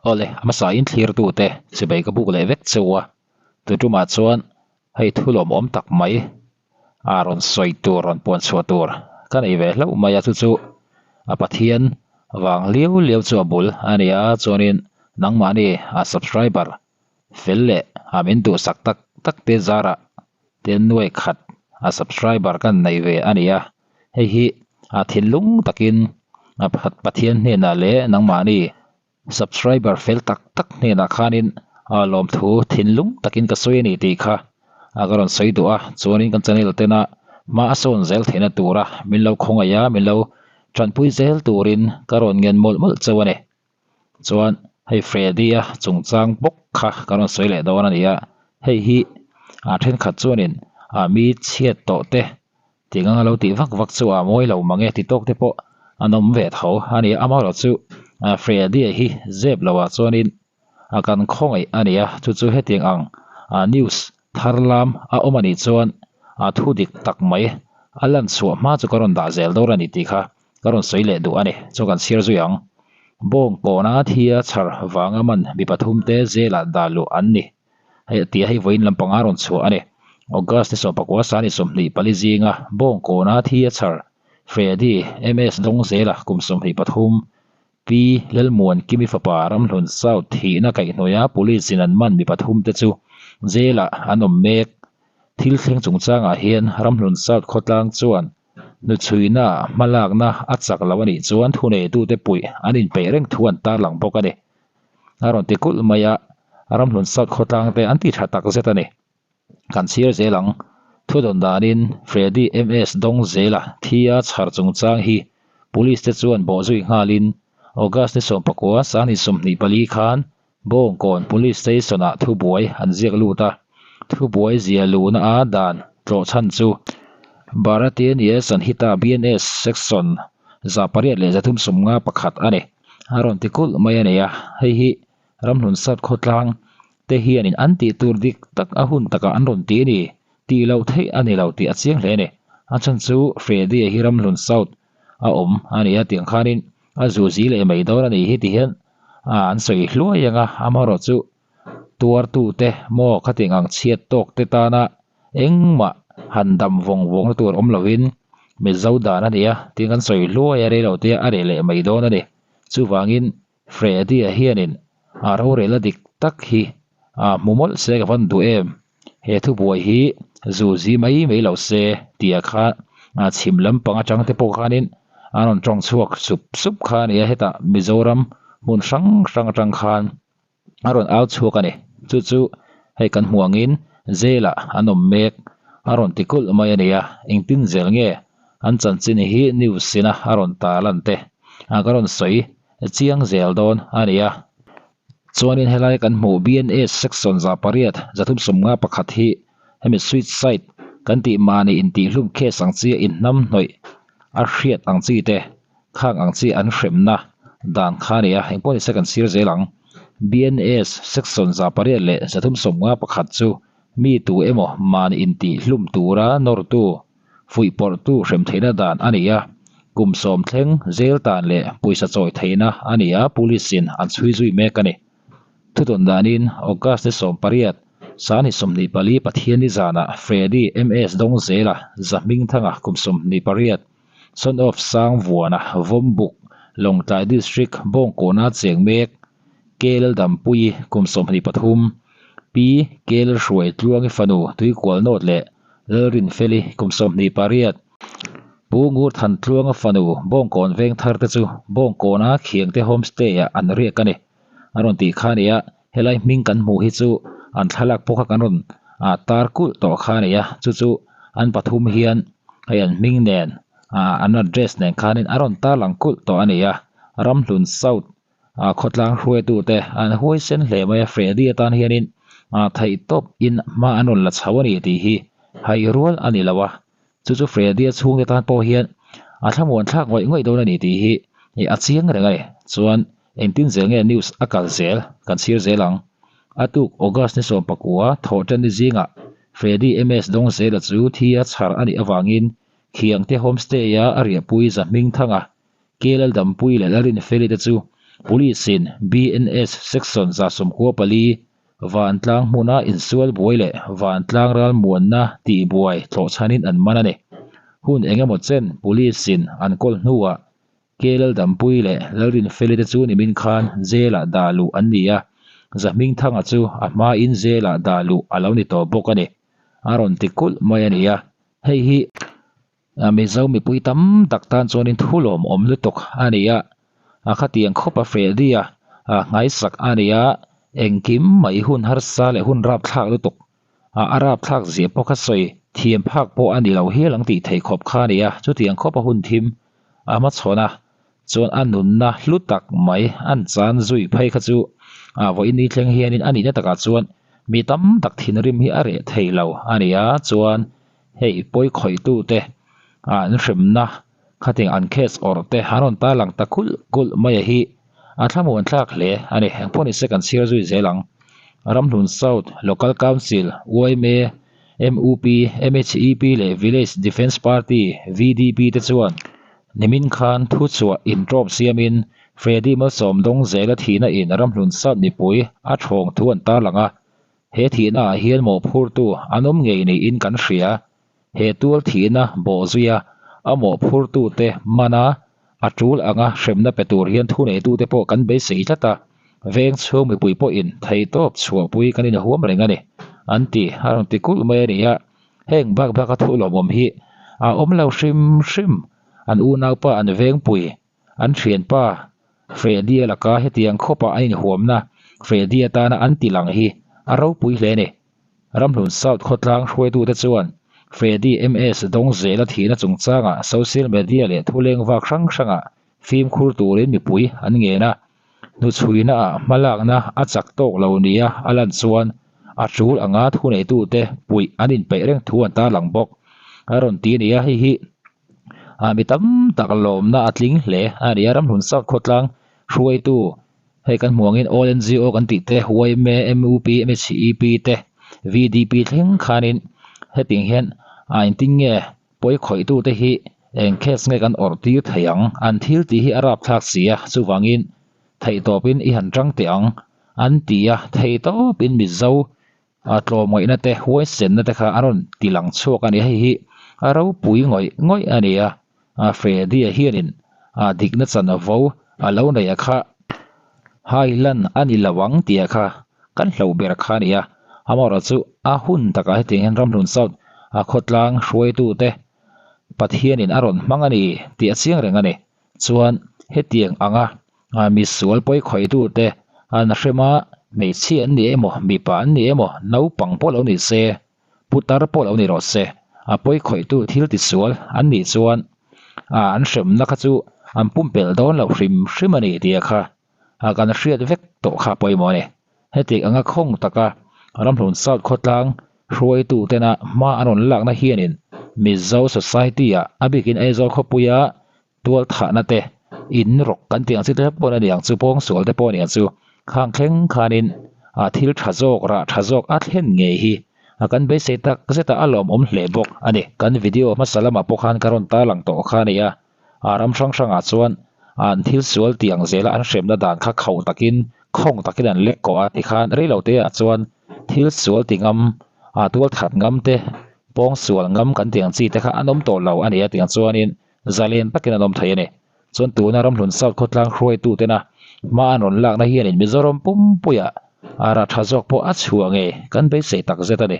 Awle, a hmasain thlirtute chibai ka buk leh vek cheu a, tutumah chuan hei thu lawmawm tak mai a rawn sawi tur, rawn puan chhuah tur ka nei ve hlauh mai a, chu chu a Pathian vang liau liau chu a bul a ni a, chuanin nangmahni a subscriber fel leh a min duhsak tak tak te zarah te nuai khat a subscriber kan nei ve a ni a, hei hi a thinlung takin a Pathian hnenah leh nangmahni subscriber fel tak tak hnenah khanin a lawmthu thinlung takin ka sawi a ni tih kha a ka rawn sawi duh a, chuanin kan channel tena hma a sawn zel theihna tura min lo khawngaih a, min lo tanpui zel turin ka rawn ngen mawlh mawlh chauh a ni. Chuan hei Freddy-a chungchang bawk kha ka rawn sawi leh dawn a ni a, hei hi a thenkhat chuanin a mi chhiat tawh te tih anga lo tih vak vak chu a mawi lo mang e ti tawk te pawh an awm ve tho a ni a, amaherawh chu Freddy-a hi zep lo ah chuanin a kan khawngaih a ni a, chu chu hetiang ang news thar lam a awm a nih chuan a thu dik tak mai a lan chhuah hma chu ka rawn dah zel dawn a ni tih kha Ka rawn sawi leh duh a ni, chu kan chhiar zui ang. Bawng kawna thia chhar vanga man mi pathum te zelah dah luh an ni. Hei a tia hei vawiin lampanga rawn chhuah a ni. August ni 19 sani 24 zinga bawng kawna thia chhar Freddy MS Dawngzela kum 23 Pi Lalmuan Kimi fapa Ramhlun South thihna kaihhnuaia police in an man mi pathum te chu zelah an awm mek. Thil thleng chungchangah hian Ramhlun South khawtlang chuan Hnuchhuina hmalakna a chak lo a nih chuan thuneitute puih an inpeih reng thu an tarlang bawk a ni. A rawn ti kulh mai a, Ramhlun South khawtlangte an ti tha tak zet a ni. Kan chhiar zel ang. Thudawn danin Freddy MS Dawngzela thia chhar chungchang hi Police te chuan bawhzui nghalin August ni 19 sangni 24 khan Bawngkawn Police Station-ah thubuai an ziak lut a, thubuai zia luhna a dan tlawh chhan chu Bharatiya Nyaya Sanhita, BNS, Section 831 a ni. A rawn ti kulh mai a nei a, hei hi Ramhlun Sat khawtlang te hianin an tih tur dik tak a hun takah an rawn ti a ni tih loh theih a ni lo tih a chiang hle a ni. A chhan chu Freddy-a hi Ramhlun South a awm a ni a tiang khanin a zuzi leh mai dawn a nih hi ti hian a an sawi hluai ang a, amaherawh chu tuartute maw khatiang ang chhiat tawk te tana engmah han dam vawng vawng na tur awm lovin Mizo dan a ni a tiin kan sawi hluai a rei lo te a reh leh mai dawn a ni. Chuvangin Freddy-a hianin a rorelna dik tak hi a hmu mawlh se ka van duh em? He thubuai hi zuzi mai mai lo se tia kha chhim lampang atang te pawh khanin an rawn tawng chhuak sup sup kha a ni a, hetah Mizoram hmun hrang hrang atang khan a rawn au chhuak a ni. Chu chu hei kan hmuh angin jail-ah an awm mek a rawn ti kulh mai a ni a, engtin zel nge an chanchin hi news ina a rawn tarlan te a ka rawn sawi chiang zel dawn a ni a. Chuanin helai kan hmuh BNS section 8 351 hi hemi suicide kan tih mahni intihhlum case ang chi a inhnam hnawih a hriat ang chi te khang ang chi an hremna dan kha a ni a, engpawh nise kan sir zel ang. BNS section 8 351 chu mi tu emaw mahni intihhlum tura nawrtu fuihpawrhtu hrem theihna dan a ni a, kum sawm thleng zel tan leh pawisa chawi theihna a ni a, police in an chhui zui mek a ni. Thudawn danin August ni 18, Sani 24 Pathianni zanah Freddy MS Dawngzela Zahmingthanga kum 28, son of Sangvuana Vawmbuk, Lawngtlai District Bawngkawna cheng mek, Kel Dampuii kum 23, Pi Kel Hruaitluangi fanu Tuikualnawt leh Lalrinfeli kum 28, Pu Ngurthantluanga fanu Bawngkawn Vengthar te chu Bawngkawna Khiangte Homestay ah an riak a ni. A rawn tih kha a ni a, helai hming kan hmuh hi chu an thlalak pawh kha kan rawn tar kulh tawh kha a ni a, chu chu an pathum hian hei an hming nen an address nen khanin a rawn tar lang kulh tawh a ni a, Ramhlun South khawtlang hruaitute an huaisen hle mai a, Freddy atan hianin theihtawp in hma an rawn la chho a ni tih hi haih rual a ni lo a, chu chu Freddy a chhungte tan pawh hian a thlamuan thlak ngawih ngawih dawn a ni tih hi a chiang reng a ni. Chuan engtin zel nge news a kal zel kan chhir zel ang. A tuk August ni 19 thawhṭan ni zingah Freddy MS Dawngzela chu thi a chhar a nih avangin Khiangte Homestay-a a riahpui Zahmingthanga KLL Dampui leh Lalrinfeli te chu Police in BNS Section 14 Vantlang hmuna insual buai leh vantlang ralmuanna tihbuai thlawhchhanin an man a ni. Hun engemaw chen Police in an kawl hnuah K Laldampui leh Lalrinfeli te chu nimin khan jail ah dah luh an ni a, Zahmingthanga chu a hmain jail ah dah luh a lo ni tawh bawk a ni. A rawn ti kulh mai a ni a, hei hi Mizo mipui tam tak tan chuanin thu lawmawm lutuk a ni a, a khatiang khawp a Freddy a nghaisak a ni a, engkim mai hun harsa leh hun rapthlak lutuk a rapthlak zia pawh kha sawi thiam phak pawh a ni lo hial ang tih theih khawp kha a ni a, chutiang khawp a hun thim a hmachhawn a, chuan a nunna hlu tak mai an chan zui phei kha chu a vawiin ni thleng hianin a nihna takah chuan mi tam tak thinrim hi a reh thei lo a ni a, chuan hei pawi khawihtute an hremna khatiang an case awrh te an rawn tarlang ta kulh kulh mai a hi a thlamuan thlak hle a ni. Engpawh ni se kan chhiar zui zel ang. Ramhlun South Local Council, yma, mup, MHEP leh Village Defence Party, VDP, te chuan nimin khan thuchhuah intawp siamin Freddy Malsawmdawng zela thihna in Ramhlun South mipui a thawng thu an tarlang a. He thihna ah hian mawhphurtu an awm ngei niin kan hria. He tual thihna bawh zuia a mawhphurtute mana a tul anga hremna pe tur hian thuneitute pawh kan beisei tlat a, veng chhung mipui pawhin theihtawp chhuahpui kan inhuam reng a ni, an ti. A rawn ti kulh mai a ni a, heng bak baka thu lawmawm hi a awm lo hrim hrim. An unaupa an vengpui, an thianpa Freddy-a laka hetiang khawpa an inhuamna Freddy atana an ti lang hi a ropui hle a ni. Ramhlun South khawtlang hruaitute chuan Freddy MS Dawngzela thihna chungchangah social media leh thuleng vak hrang hrangah fimkhur turin mipui an ngen a, hnuchhuinaah hmalakna a chak tawk lo nia a lan chuan a tul anga thuneitute puih an inpeih reng thu an tarlang bawk. A rawn ti a ni a, hei hi mi tam tak lawmna a tling hle a ni a, Ramhlun South khawtlang hruaitu Hei kan hmuh angin All NGO kan tih te, yma, mup, MHEP te, VDP thleng khanin hetiang hian a engtin nge pawi khawihtute hi eng case nge kan awrh tir thei ang, an thil tih hi a rapthlak si a, chuvangin theihtawpin i han tang teh ang an ti a, theihtawpin Mizo A tlawmngaihna te, huaisenna te kha a rawn ti lang chhuak a ni. Hei hi a ropui ngawih ngawih a ni a, Freddy-a hianin a dikna chanvo a lo neih a kha hailan a ni lo ang tih a kha kan hloh ber kha a ni a. Amaherawhchu a hun takah hetiang hian Ramhlun South a khawtlang hruaitute Pathianin a rawn hmang a ni tih a chiang reng a ni. Chuan hetiang anga misual pawi khawihtute an hrem a, hmeichhia an ni emaw, mipa an ni emaw, naupang pawh lo ni se, putar pawh lo ni rawh se, a pawi khawihtu thil tisual an nih chuan an hremna kha chu an pumpelh dawn lo hrim hrim a ni tih a kha kan hriat vek tawh kha pawimawh a ni. Hetiang anga khawng taka Ramhlun South khawtlang hruaitutena hma an rawn lakna hianin Mizo Society-ah a bikin Aizawl khawpuia tual thahna te, in rawk kan tih ang chi te pawh a ni ang chu, pawngsual te pawh a ni ang chu, khang thleng khanin a thil tha zawk, rah tha zawk a thlen ngei hi a kan beisei tak zet a, a lawmawm hle bawk a ni. Kan video hmasa lamah pawh khan ka rawn tarlang tawh kha a ni a, a ram hrang hrangah chuan an thil sual tih ang zela an hremna dan kha khauh takin, khawng takin an lek kawh a tikhan reilote ah chuan thil sual ti ngam, a tual that ngam te, pawngsual ngam kan tih ang chi te kha an awm tawh lo a ni a tih ang chuanin Zalen takin an awm thei a ni. Chuan tuna Ramhlun South khawtlang hruaitutena hma an rawn lakna hianin Mizoram pumpuiah a rah tha zawk pawh a chhuah ngei kan beisei takzet a ni.